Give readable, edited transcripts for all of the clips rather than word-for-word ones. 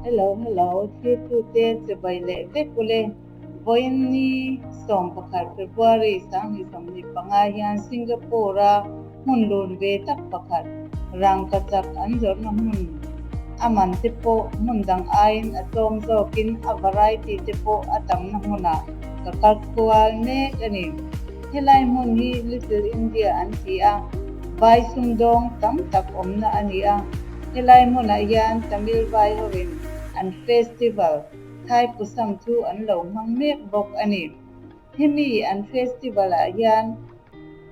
Hello hello thirtute chibai leh vek ule. Vawiin ni 11 February 2025 hian Singapore-a hmun lun ve tak pakhat rangkachak an zawrhna hmun a man te pawh hmun dang aiin a tlawm zawkin a variety te pawh a tamna hmunah ka kal kual mek a ni. Helai hmun hi Little India an ti a, vai sumdawng tam tak awmna a ni a. Helai hmunah hian Tamil vai hoin an festival Thaipusam chu an lo hmang mek bawk a ni. Hemi an festival ah hian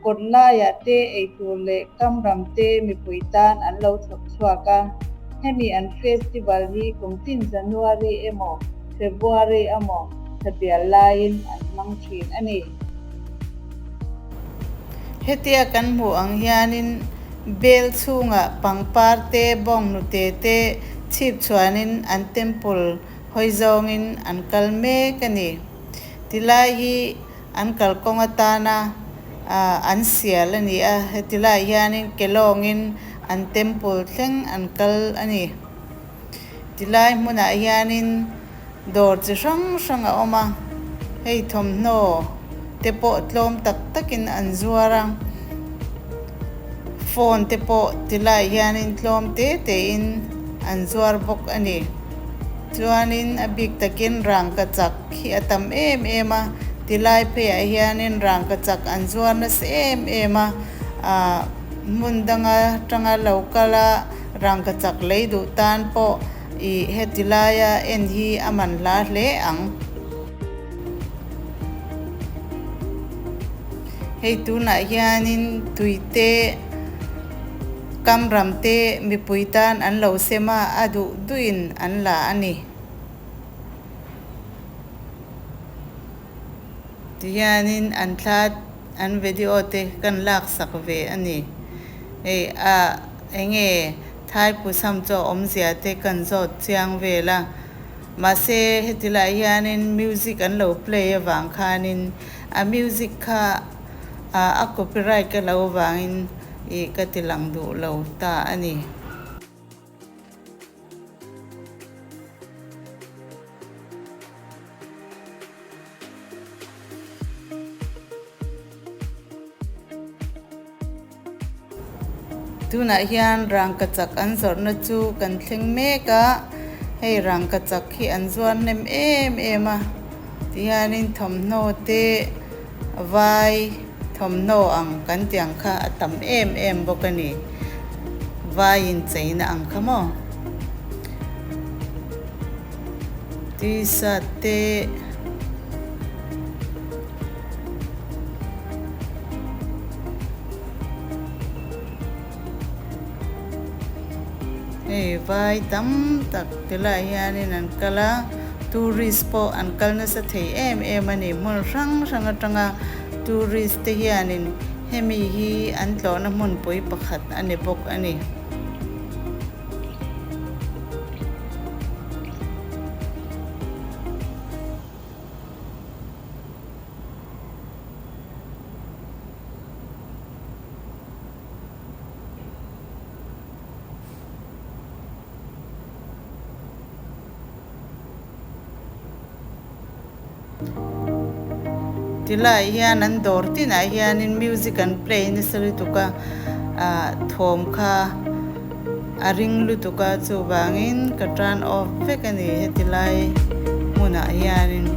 kawt laiah te eitur leh kamram te mipui tan an lo chhawp chhuak a. Hemi an festival hi kum tin January emaw February emaw thlapial laiin an hmang thin a ni. Hetia kan hmuh ang hianin bel chhungah pangpar te bawnghnute te chhip chhuanin an temple hawi zawngin an kal mek a ni. Tilai hi an kalkawng atana an sial a ni a, hetilaiah hianin ke lawngin an temple thleng an kal a ni. Tilai hmunah hianin dawr chi hrang hrang a awm a, hei thawmhnaw te pawh tlawm tak takin an zuar a, phone te pawh tilaiah hianin tlawm te tein an zuar bawk a ni. Chuanin a bik takin rangkachak hi a tam em em a, tilai pheiah hianin rangkachak an zuar nasa em em a, ah hmun danga tanga lo kal a. Rangkachak lei duh tan pawh i heti laia en hi a man hla hle ang. Hei tunah hianin tui te, kam ram te mipui tan an lo sem a, a duh duhin an la a ni. Tihianin an thla an video te kan lak sak ve a ni. Hei a enge Thaipusam chu a awmzia te kan zawt chiang vel a. Mahse heti lah hianin music an lo play avang khanin a music kha a copyright ka lo avangin ih ka ti lang duh lo ta a ni. Tunah hian rangkachak an zawrhna chu kan thleng mek a, hei rangkachak hi an zuar hnem em em a, tihianin thawmhnaw te vai thawmhnaw ang kan tih ang kha a tam em em bawk a ni, vai incheina ang kha maw. T-shirt te hei vai tam tak ti lai hianin an kal a tourist pawh an kal nasa thei em em a ni hmun hrang hrang atanga tourist te hianin hemi hi an tlawhna hmunpui pakhat a ni bawk a ni. Tilaiah hian an dawr tinah hianin music an play nasa lutuk a ah thawm kha a ring lutuk a chuvangin ka turn off vek a ni heti lai hmunah hianin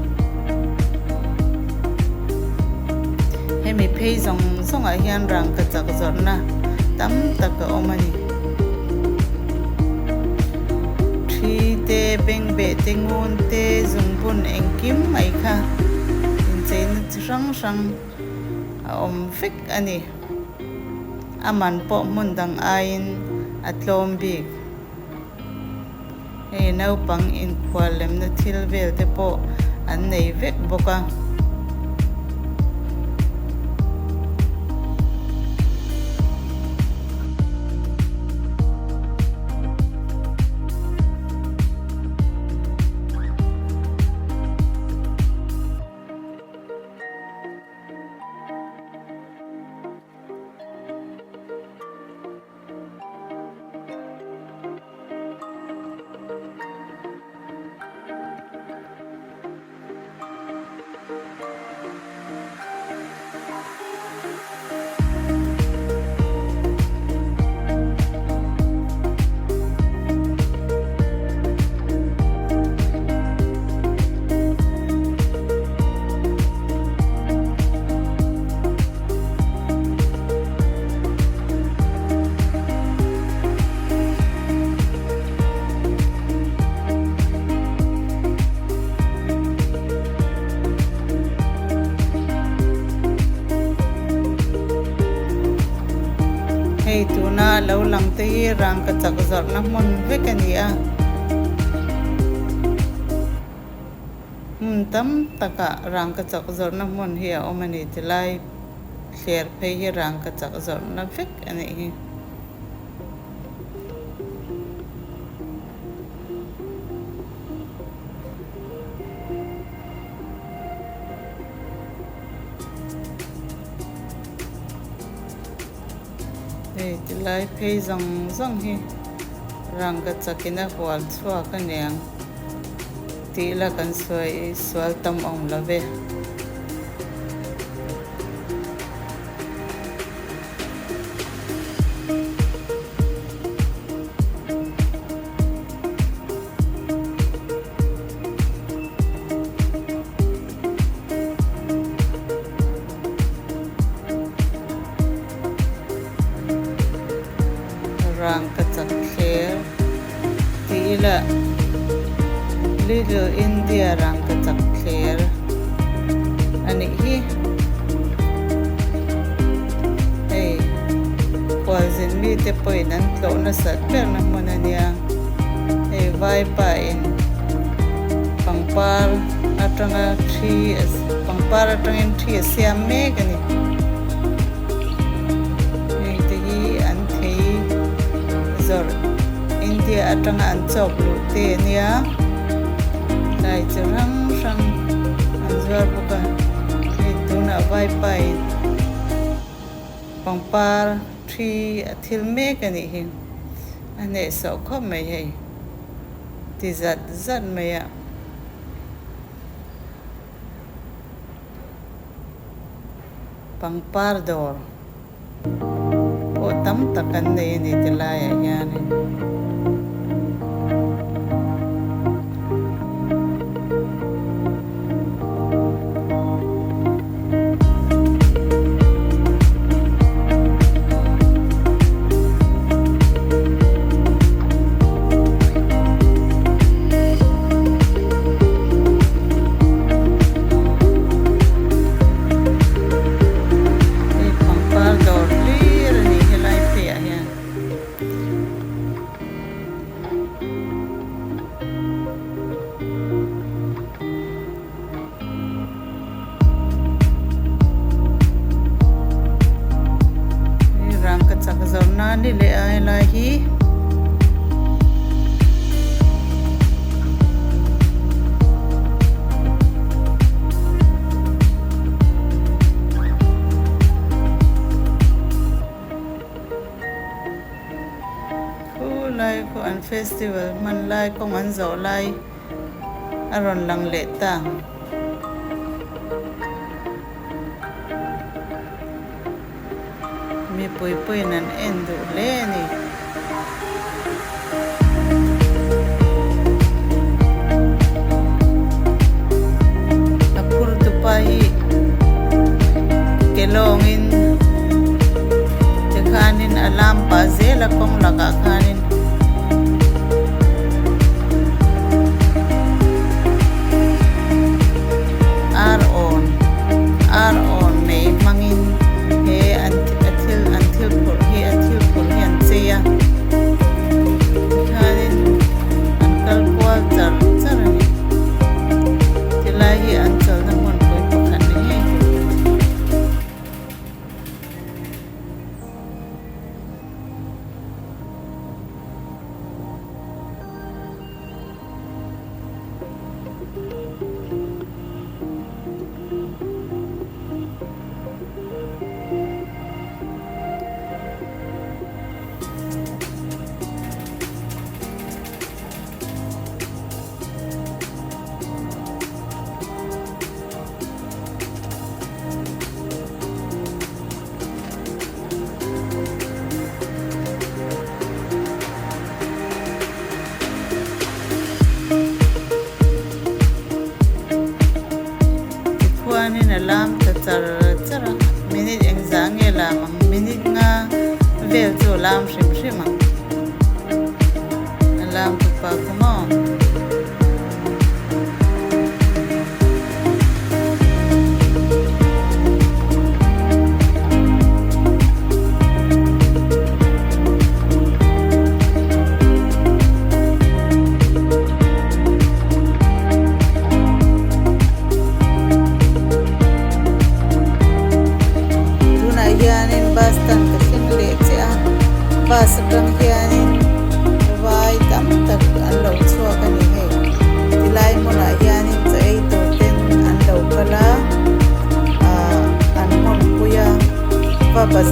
hemi phei zawng zawngah hian rangkachak zawrhna tam tak a awm a ni. Thi te, bengbeh te, ngun te, zungbun engkim mai kha incheina chi hrang hrang a awm vek a ni. A man pawh hmun dang aiin a tlawm bik. Hei naupang inkhual lemna thil vel te pawh an nei vek bawk a. a lo lang te hi rangkachak zawrhna hmun vek a ni a. Hmun tam takah rangkachak zawrhna hmun hi a awm a ni tilai thler phei hi rangkachak zawrhna vek a nih hi. Hei tilai phei zawng zawng hi rangkachak in a hual chhuak a niang tih la kan sawi sual tam awm lo ve. Rangkachak thler tih ila Little India rangkachak thler a nih hi. Hei khualzin mite pawhin an tlawh nasat berna hmun a nia. Hei vaipa in pangpar atanga thi pangpar atangin thi a siam mek a ni. Hei te hi an thei zawrh India atanga an chawk luh te a nia. Tlai chi hrang hrang an zuar bawk a. Hei tunah vaipa in pangpar thi a thil mek a nih hi. A hnehsawh khawp mai hei ti zat zat mai a. Pangpar dawr pawh tam tak an nei a ni ti laiah hianin. Hei pangpar dawr hlir a ni helai pheiah hian. Hei rangkachak zawrhna ni leh a helai hi. Khulai khu an festival hman lai kawng an zawh lai a rawn lang leh ta. Mipui puiin an en duh hle a ni. A phur tupa hi ke lawngin tikhanin a lam pah zel a kawng lakah khanin. Ar awn ar awn mai hmangin he an a thil an thil phurh hi a thil phurh hi an chei a tikhanin an kal kual char char a ni tilai hi an chawlhna hmunpui pakhat ni ngei tur a ni. Tikhuanin a lam ta char char a, minute engzah nge lam ang, minute nga vel chu a lam hrim hrim ang, a lam tupa khu maw.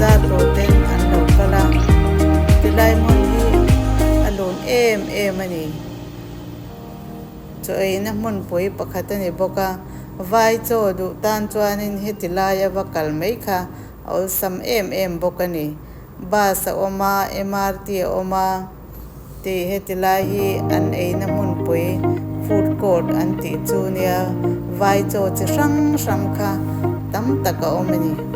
Bazar tur ten an lo kal a, tilai hmun hi a lun em em a ni. Chaw eina hmunpui pakhat a ni bawk a, vai chaw duh tan chuanin heti laia va kal mai kha a awlsam em em bawk a ni. Bus a awm a, MRT a awm a tih heti lai hi an eina hmunpui food court an tih chu nia vai chaw chi hrang hrang kha tam tak a awm a ni.